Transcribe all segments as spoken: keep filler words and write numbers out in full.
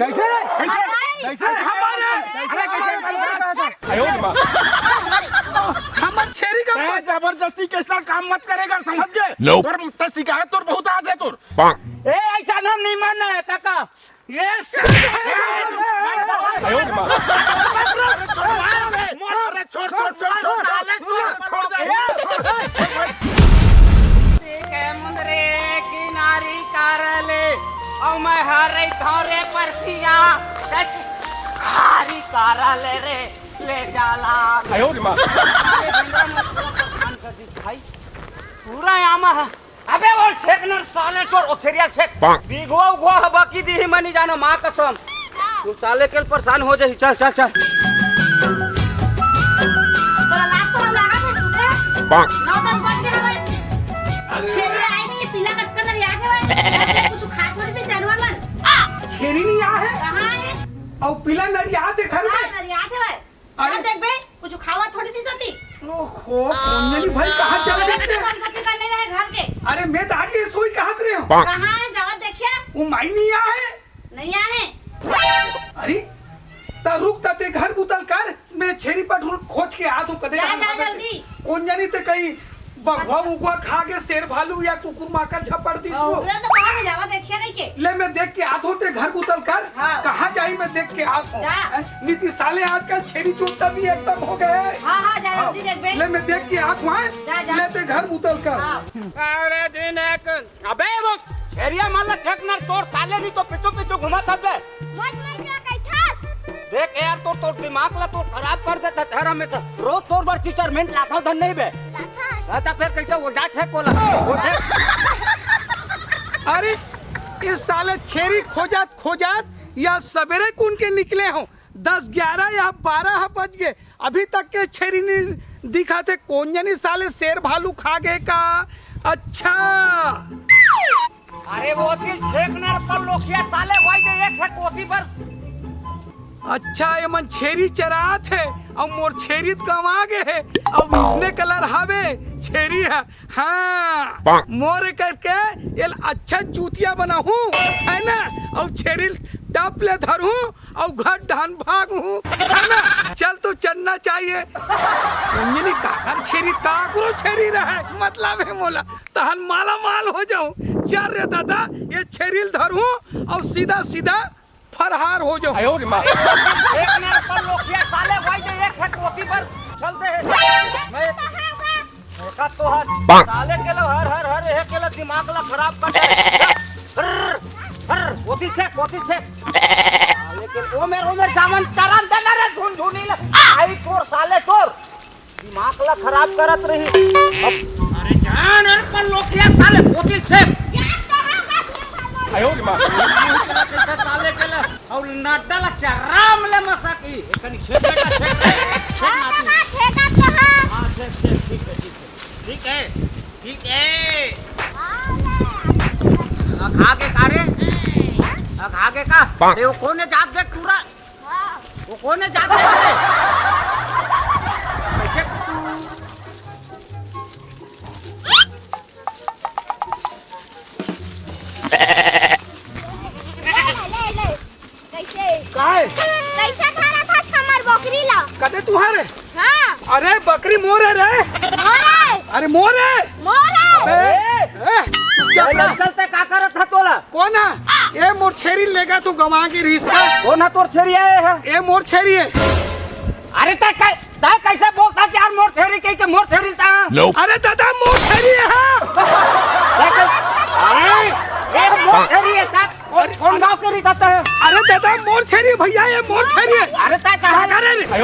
कैसे रे? कैसे? कैसे? अरे, कैसे? हमर छेरी का जबरदस्ती के साथ काम मत करेगा, समझ गए? तोर, तोर शिकायत तोर बहुत आज है तोर। ए, ऐसा नाम नहीं मानना है काका। ये अरे छोड़, छोड़, छोड़, छोड़, साले छोड़, छोड़ दे। ठीक है, मुंदरे किनारी कारले, और मैं हर रही थौरे परसिया, हारी कारले रे, ले जाला। अरे, भाई, पूरा आमा है। अबे वो छेक न साले चोर, ओ छेरिया छेक। बिगवा उगवा ह बाकी दीही मनी जानो माँ कसम। तू साले के परेशान हो जाही। चल, चल, चल। तोरा लाज तो लागत है तुझे। नौ दस बज गए हवे। छेरी आई नहीं, पीला कटका नरिया के हवे। कुछ खा थोड़ी थी जानवर मन। छेरी नहीं आ है? कहाँ है? और पीला नरिया थे घर में? हाँ, नरिया थे भाई। अरे। अरे देख बे, कुछ खावा थोड़ी थी सती। ओहो, कोंजनी भाई कहाँ चले गए थे? संपत्ति करने गए घर के। अरे मैं तो आगे सोई कहत रहे हूँ। कहाँ है? जावा देखिया। वो माई नहीं आ है। नहीं आ है। अरे, ता रुक, ता ते घर बुतल कर, मैं छेरी पठरूल खोज के आत हूँ, कदे जा, कहाँ जा, जाता जल्दी। कोंजनी ते कहीं बघवा उघवा खा के शेर भालू या कुकुर माकर झपड़ दिस हो। उधर तो कहाँ में जावा देखिया नहीं के। ले मैं देख के आत हूँ, ते घर बुतल कर। हाँ। कहाँ जाई मैं देख के आत हूँ। जा। हैं? नीति साले आजकल छेरी चुनता भी एकदम हो गए। हाँ, हाँ, जा हाँ। जल्दी देख बे। ले मैं देख के आत हूँ, हैं? जा, जा। ले ते घर बुतल कर। हाँ। अरे दिन एक अबे वो छेरिया मन ला छेक न तोर साले नहीं तो पीछू पीछू घुमा था बे। मत मत जा कैथा। देख यार तोर तोर दिमाग ला तोर खराब कर देता तेरा में तो रोज तोर बर टीचर में लाखा धन नहीं बे। लाखा। हाँ, तो फिर कैसे वो जा छेक बोला? वो छेक। अरे इस साले छेरी खोजात खोजात या सवेरे कुन के निकले हो, दस ग्यारह या बारह बज गए, अभी तक के छेरी नहीं दिखा थे। कोंजनी साले शेर भालू खा गए का? अच्छा। अरे वो दिल फेंकना रे पर लोकिया साले वही दे एक है कोसी पर। अच्छा, ये मन छेरी चरात है और मोर छेरी तो कमा गए है। अब इसने कलर हावे छेरी है। हाँ, मोरे करके ये अच्छा चूतिया बनाहूँ, है ना? और छेरी टप ले धरूँ और घर ढान भाग हूँ, है ना? चल तो चलना चाहिए। उंजनी काकर छेरी, काकरो छेरी रहे, मतलब है मोला, तहन माला माल हो जाऊँ। चल रे दादा, ये छेरी ल धरूँ और सीधा सीधा फरहार हो जाऊँ। आयो रे माँ। एक नंबर पर लोकिया साले भाई दे एक है कोसी पर चल दे। मैं का तो हर साले के लो हर हर हर एक के लो दिमाग ला खराब कर दे। हर हर कोसी छे कोसी छे। लेकिन ओमेर ओमेर सामान चरम दे ना रे झुनझुनी ले। आई चोर साले चोर। दिमाग ला खराब करत रही। अब अरे जान अरे पर लोकिया साले कोसी छे। आयो रे माँ। साले के लो और नड्डा ला चरम ले मसा की। एकनी छे बेटा छे छे। छे नाती। हाँ छे छे ठीक है ठीक है। ठीक है, ठीक है। अघा के का रे? अघा के का? ए, वो कोन हे जात देख पूरा? वो कोन हे जात देख रे? कैसे? ले, ले, ले। कैसे? काय? कैसे धरत हस हमर बकरी ला? कते तुहारे? हाँ। अरे बकरी मोर हे रे। मोर हे। अरे मोर हे। मोर हे। अबे, ए, चुप अरे कर। चलते का करत ह तोला? कोन हे? ए मोर छेरी लेगा तू गंवा के रिहिस का? कोन हे तोर छेरी हे? ए मोर छेरी हे। अरे तैं कै-, तैं कैसे बोलत हस यार मोर छेरी कहिके मोर छेरी ता? अरे दादा मोर छेरी हे। तैं कै-, अरे, ए मोर छेरी हे ता? कोन, कोन गाँव के रहिथस तैं? अरे दादा, मोर छेरी भैया, ये मोर छेरी हे। अरे तैं कहाँ? अरे रे। ए,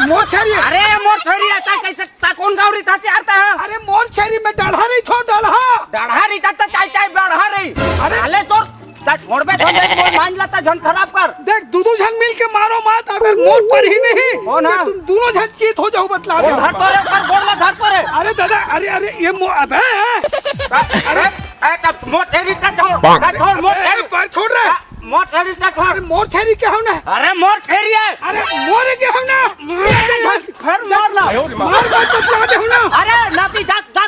मोर छेरी हे। अरे ये मोर छेरी हे, तैं कैसे, तैं कोन गाँव रहिथस यार तैं? अरे मोर छेरी में डढ़ा रहिथों, डढ़ा। डढ़ा रहिथस तैं, चाहे, चाहे डढ़ा रही। अरे। साले तोर, तैं छोड़बे, छोड़बे, मोर मान ला, तैं झन खराब कर। देख, दू दू झन मिल के मारो मत, अगर मोर परही नहीं, कोन हे? तो तुम दूनों झन चीत हो जाहू, बतला दे। धर तो रे, ऊपर गोड़ ला धर तो रे। अरे दादा, अरे, अरे, ये मो-, अबे। अरे, ए, तब मोर छेरी का छोड़, का छोड़, मोर ए, छेरी। पैर छोड़ रे। आ, मोर छेरी का छोड़। अरे, मोर छेरी के हव ना? अरे, मोर छेरी हे। अरे, मोर के हव ना? मोर के हव। फिर मोर ला। मार मत बतला दे हव ना। अरे, नाती, जा, जा,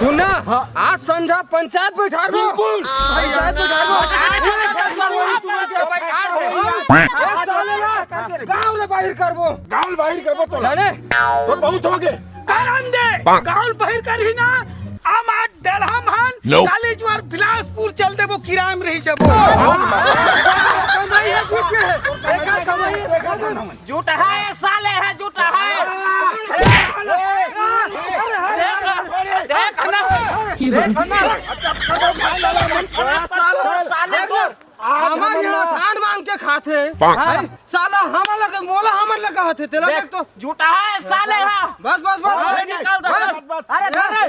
सुन ना, हाँ। आज संझा पंचायत बैठारबो। बिल्कुल। पंचायत बैठारबो। आज पंचायत बैठारबो। ए साले ला गांव ले बाहिर करबो। गांव ले बाहिर करबो तो। जाने? तो बहुत हो गए। करन दे। गांव ले बाहिर करही ना, हम आज डलहम हन, नो। काली जुआर बिलासपुर चल देबो, किराए में रही जबो। कमाई है, झूठ है। एकर कमाई है, एकर कमाई। झूठ है, साले है, झूठ है। देख ना, देख ना। साले तो हमारे यहाँ धान मांग के खाथे। हैं? साला हमर लगे, मोला हमर लगे हाथे, तेला देख तो। झूठा है साले हा। बस, बस, बस। अरे निकाल दे। बस। अरे धर रे। ए, ए,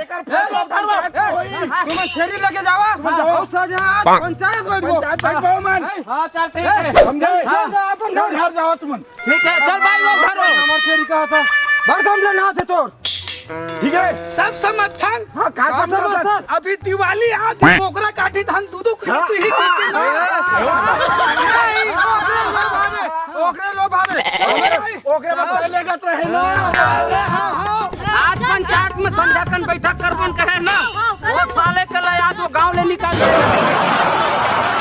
तुम छेरी लेके जावा। और सजा पंचायत बैठो। पंचायत बैठो मन। हाँ, चल ठीक है। समझे? हाँ, जा, अपन घर। घर जाओ तुम। ठीक है, चल भाई लोग धरो। हमर छेरी का था। बड़ गमला ना थे तोर। ठीक है। सब समर्थन। हाँ, का समर्थन? अभी दिवाली आ गई, ओकरा काटी धान दू दू किलो हाँ। तू ही काटी ना। ओकरे लो भावे, ओकरे लो भावे। ओकरे बाद पहले गत रहे ना। अरे हाँ, हाँ। आज पंचायत में संध्या कन बैठक करबन कहे ना। वो साले